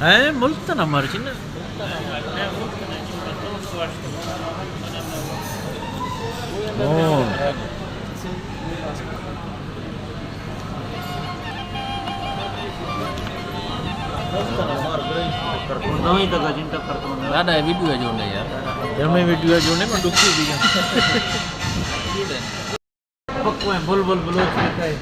اے ملتان ءَ مرچی نا۔ او۔ دادا، اے ویڈیو جوڑ لے یار۔ اے میں ویڈیو جوڑ لے، میں ڈکی بھی گیا۔ پکو ہے، بلبل بلوچ لکھا ہے۔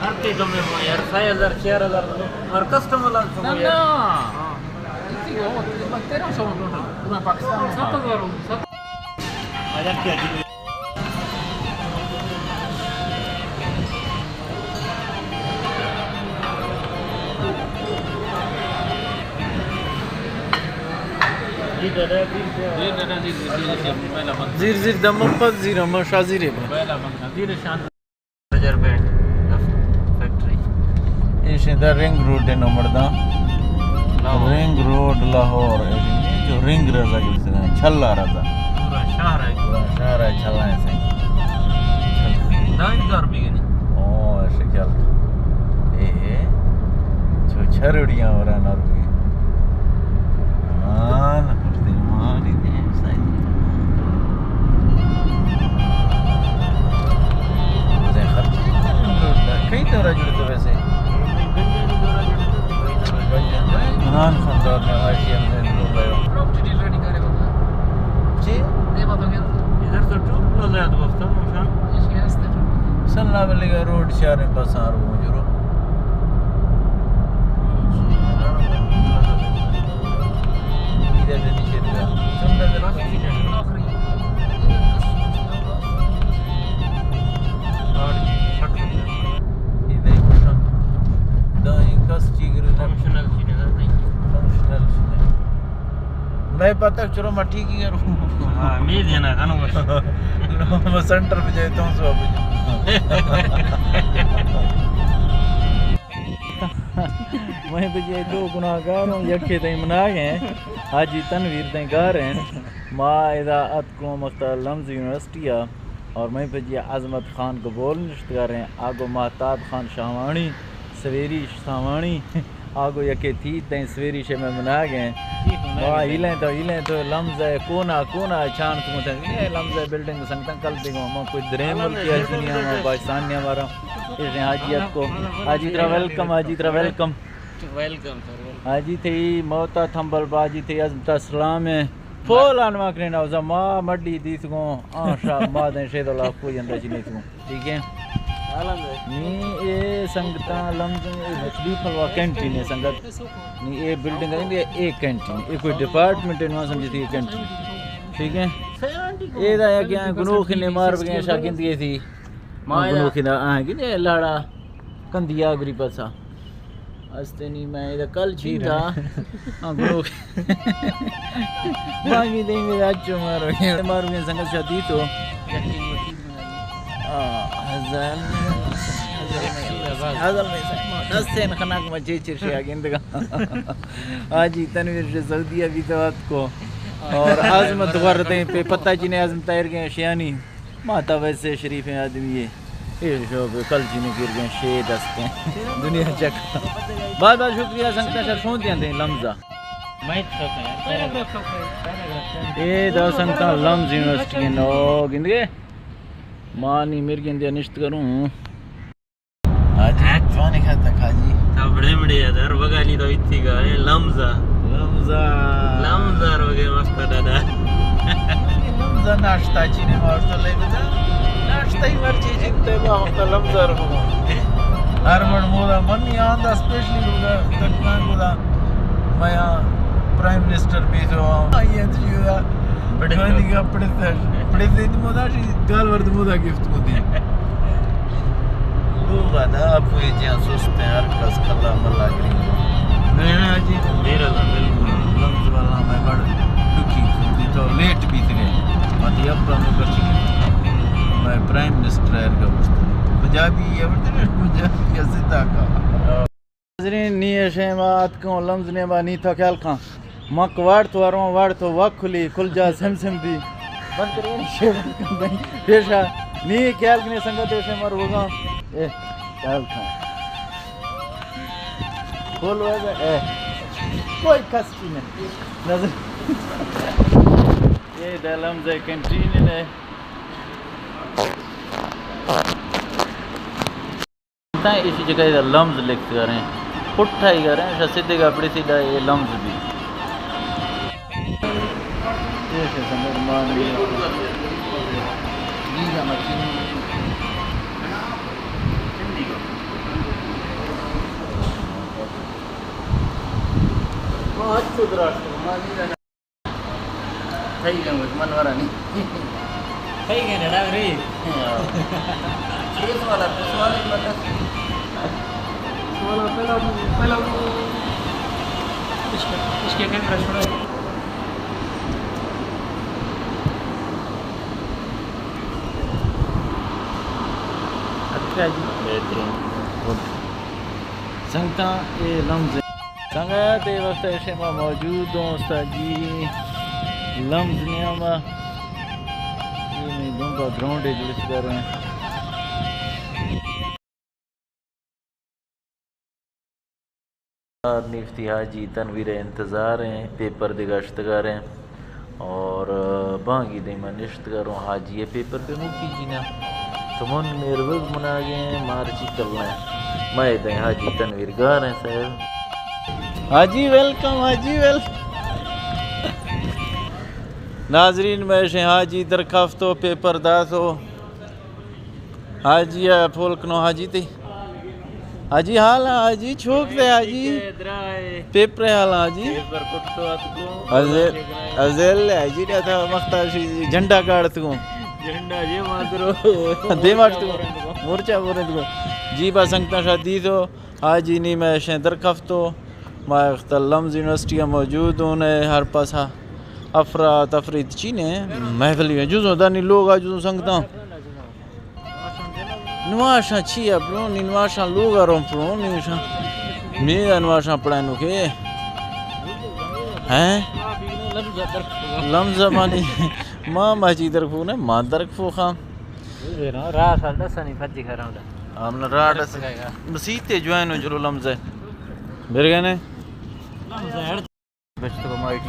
ہر تے کم میں یار، سہ ہزار، چار ہزار، اور کسٹمر لگ سکو یار۔ ہاں۔ اتنی کو، تیرہ سو ٹوٹل، پورا پاکستان میں۔ ست ہزار، ست۔ زیر، زیر، دمم پد زیر، ہما شاہ زیرے بنا۔ بجر بینڈ فیکٹری۔ ایشی دا رنگ روڈ ءِ نمبر دا۔ لاہور۔ رنگ روڈ لاہور، اے جو رنگ رضا گرتے ہیں، چھلا رضا۔ پورا شہر ہے۔ پورا شہر ہے، چھلا ہے سائیں۔ دائیں گھر بھی نہیں۔ او، ایسے کیا لگا؟ اے، اے۔ چھو چھرڑیاں ورا نہ روی۔ ہاں، نہ کرتے، مانی دے، سائیں۔ کئی دورہ جڑتے ویسے؟ عمران خان دور میں آئی سی ایم نے لوگ آئے۔ پراپرٹی ڈیل ریڈی کرے بابا۔ جی؟ دے بابا گیا۔ ادھر تو ٹور پلازہ ہے تو وقت ہم شام۔ ایشی ہستے ٹور پلازہ۔ سن لا بلے گا روڈ شہر میں بس آ رہا ہوں جرو۔ ادھر سے نیچے دیا۔ چندہ دے۔ دائیں کس چی گرے نا؟ فنکشنل چی نے، دائیں۔ فنکشنل چی نے۔ نہیں پتہ، چلو میں ٹھیک ہی کروں۔ ہاں، میں دینا کھانو بس۔ نو، میں سینٹر پہ جائے تو سو پہ۔ میں پہ جائے دو گناہ گار ہوں، یکے تئی مناگ ہیں، حاجی تنویر تئی گار ہیں۔ ما ادا اتکوں مختا لمز یونیورسٹی آ۔ اور مئے پجی عظمت خان گبول نشتگاریں، آگو مہتاب خان شاہوانی، سویری ساوانی، آگو یکے تھیت دیں سویری شے میں مناگیں۔ ما ہیلیں تو، ہیلیں تو لمز ہے، کونا، کونا چانس کو تھا، یہ لمز ہے بلڈنگ سنگتاں کل دیگو، ما کوئی درے ملک یا چینی ہم پاکستان نے ہمارا۔ اس نے حاجیت کو، حاجی ترا ویلکم، حاجی ترا ویلکم۔ Welcome sir, welcome. حاجی تھئی موتا تھمبل با، حاجی تھئی عظمت سلام ہے۔ فول آن ماکرین اوزا ما مڈی دیتگوں، آ شا ما دیں شید اللہ کو جندا چی نیتگوں۔ ٹھیک ہے؟ نی اے سنگتاں لمز اے مچھلی پھلوا کینٹین ہے سنگت۔ نی اے بلڈنگ ہے، اے، اے کینٹین۔ اے کوئی ڈپارٹمنٹ ہے، نہ سمجھتی اے کینٹین۔ ٹھیک ہے؟ اے دا یا کہ گنوخ نے مار بگے شاگند گئے تھی۔ ما گنوخ دا آ کہ لاڑا کندیا گری پسا۔ استنی میں ادا کل چیندا۔ ہاں، گروہ۔ باقی دیں گے اچو مارو۔ مارو گے سنگت شادی تو۔ آ، حضل۔ حضل میں سے۔ دستین خناک مچے چرشیا گندگا۔ حاجی تنویر سے سعودی ابھی تو اتکو۔ اور عظمت ورتے پہ پتہ جی نے عظمت تیر گئے شیانی۔ ما تا ویسے شریفیں آدمی ہے۔ اے شو کل جنو گرگیں شے دستیں۔ دنیا چک۔ بہت بہت شکریہ سنگتاں، شر شون دیاں دیں لمزا۔ اے دا سنگتاں لمز یونیورسٹی نو گندگے۔ مانی مرگیں دیا نشت کروں۔ حاجی، جوانی کھاتا حاجی۔ تا بڑے بڑے یاد ہر وگانی تو اتھی گا، اے لمزا۔ لمزا۔ لمزا روگے مست دادا۔ لمزا ناشتہ چینے مارتا لے بدا۔ ناشتہ ہی مرچی جنتے ما وقت لمزا رو۔ ہر من مودا من یہاں دا اسپیشلی روگا تکان بدا۔ میں پرائم منسٹر بھی تو آئی ہے تو جودا۔ پڑے تو۔ پڑے تو۔ پڑے تو مودا شی گال ورد مودا گفت کو دی۔ او ودا کوئی جان سست ہیں، ہر کس کلا ملا گری۔ میں نا جی۔ میرا لا بالکل۔ لمز والا میں بڑ دکھی دی تو لیٹ بیت گئے۔ وتی اپ ءَ نوکر چی؟ مئے پرائم منسٹر ءَ ارگا گوشت، پنجابی ءَ ورتے نہ، پنجابی ءَ زندہ کا۔ ناظرین، نی اشیں ما اتکوں لمز نیما، نی تو خیال کن۔ مک وارت وروں، وارت وکلی، کل جا سم سم بی۔ بند کرے۔ شے بند کن دیں۔ پیشا، نی خیال کنے سنگت اشیں مر وگاں۔ اے، خیال کن۔ کل وے، اے۔ کوئی کس کی نہیں۔ نظر۔ اے دا لمز ءِ کینٹین ءَ۔ تاں ایشی جگہ ادا لمز لکھت کریں، پٹھائی کریں، شا سدھے گا پڑی سیدھا اے لمز بھی۔ ایشی سنگت مان بھی۔ ہاں، اچھو دراز کرو، ما نہیں جانا۔ تھئی گئے، من ورا نہیں۔ تھئی گئے نا رے۔ چیز والا، کس والا ہی مطلب۔ سوالا پہلا، پہلا اس کے، اس کے کیمرہ چھوڑا۔ اچھا جی، بہترین۔ گڈ۔ سنگتاں، اے لمز۔ سنگت، اے وقت ایشی ما موجود اوں استاد جی لمز نیاما۔ اے میں دونوں گراؤنڈ ہے جلس کر رہے ہیں۔ نیفتی حاجی تنویر ءِ انتظار ایں، پیپر دگہ اشتگار ایں اور بانگی دیما نشتگار اوں۔ حاجی ءِ پیپر پہ موکی جینا تو من میر بگ مناگے ایں، مارچی کلیں۔ مئے دیں حاجی تنویر گار ایں صاحب۔ حاجی ویلکم، حاجی ویل۔ ناظرین، میں شے حاجی درکافتو پیپر داتو۔ حاجی ءَ پول کنو، حاجی تئی۔ حاجی حال، حاجی چوک دے، حاجی۔ پیپر حال، حاجی۔ ازیل، ازیل، حاجی دا تھا مختا شی جھنڈا گاڑت کو۔ جھنڈا یہ مادرو۔ دیماٹ کو۔ مورچہ بورت کو۔ جی با سنگتا شادی تو۔ حاجی نی میں شیں درکفتو۔ ما اختر لمز یونیورسٹی موجود ہونے ہر پاسا۔ افرا تفری چینے محفلی جزو دانی لوگا جزو سنگتا۔ نواشاں چی ءَ پڑوں؟ نی نواشاں لوگ ءَ روں پڑوں، نی نواشاں۔ می ءَ نواشاں پڑھائینو کے؟ ہیں؟ لمز مانی۔ ما ماجی درکو نے، ما درکو خان۔ راہ سال دسانی پجی کرم دا۔ ہم راہ دس۔ مسیت جوائن ہو جلو لمز ہے۔ برگنے۔ لمز ہے۔ بچ تو مائٹ۔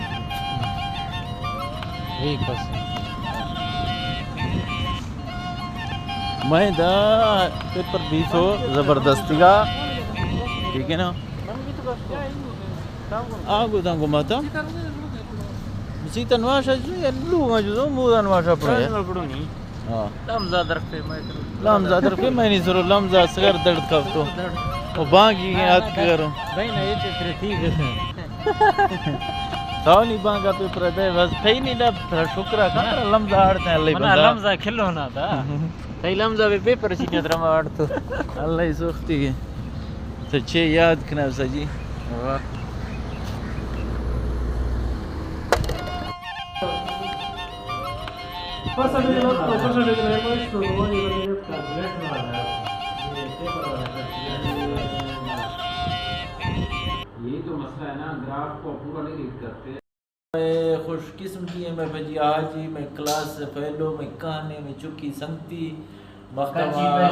ٹھیک بس۔ میں دا پیپر دیتو زبردستی کا۔ ٹھیک ہے نا؟ آ گو دنگو ماتا۔ سیتا نواشا جو یا لوگا جو مودا نواشا پڑے۔ ہاں۔ لمزا درخت پہ میں کرو۔ لمزا درخت پہ میں نہیں ضرور لمزا سگر درد کفتو۔ او بانگی یاد کرو۔ بھائی نا یہ تو پھر ٹھیک ہے۔ تاو نی بانگا پہ پر دے بس کئی نی ڈب تھا شکر ہے کنا لمزا آڑتے ہیں اللہ منا بندہ۔ لمزا کھلو نا تھا۔ تئی لمزا پہ پیپر سی کے درما آڑتو۔ اللہ ہی سوختی ہے۔ تو چے یاد کنا سجی۔ واہ۔ یہی تو مسئلہ ہے نا، گراف کو پورا نہیں ریڈ کرتے۔ میں خوش قسمتی ہیں، میں پجی حاجی، میں کلاس سے فیلو، میں کہنے، میں چکی سنگتی، مختما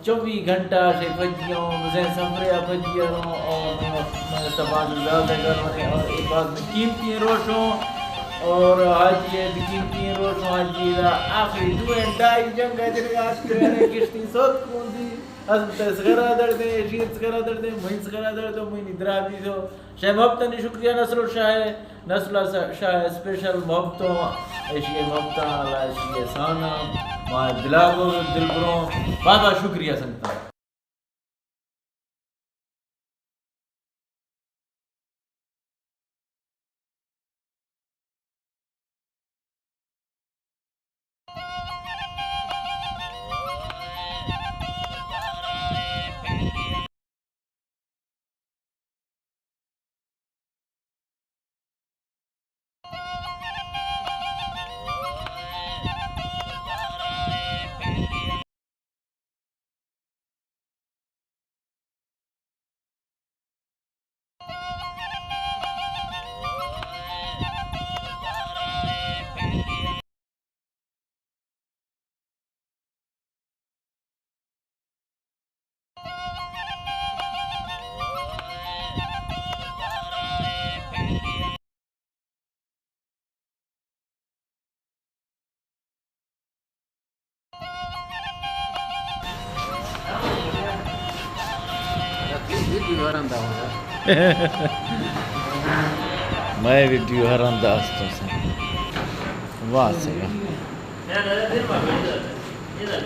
چوبیس گھنٹہ سے پجی ہوں، مزے سفرے پجی ہوں، اور میں، میں تباہ زیادہ گھر میں، اور ایک بات میں قیمتی روشوں، اور حاجی ہے، قیمتی روشوں، حاجی دا آخری دو ہیں، ڈائی جنگ ہے، جنگ آج کے کشتی سوت کون دی، از تے سگرا دردیں، شیر سگرا دردیں، مہین سگرا دردیں، مہینی درابی دو، شے محبتانی شکریہ نصر شاہ، نصر شاہ اسپیشل محبتوں، ایشی محبتاں، اللہ ایشی احساناں، ما دلا گو دلبروں، بابا شکریہ سنگتاں۔ مئے ویڈیو ہر انداز تو سن۔ واہ سگا۔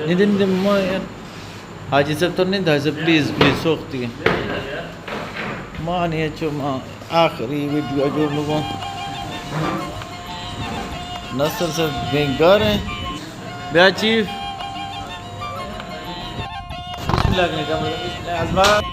ندن دے ما یار۔ حاجی صاحب تو نہیں تھا، پلیز، پلیز، سوختی۔ ما نہیں اچھو، ما آخری ویڈیو جوڑ لگو۔ نصر صاحب بینگار ہیں۔ بیا چیف۔ بسم اللہ کریں، بسم اللہ۔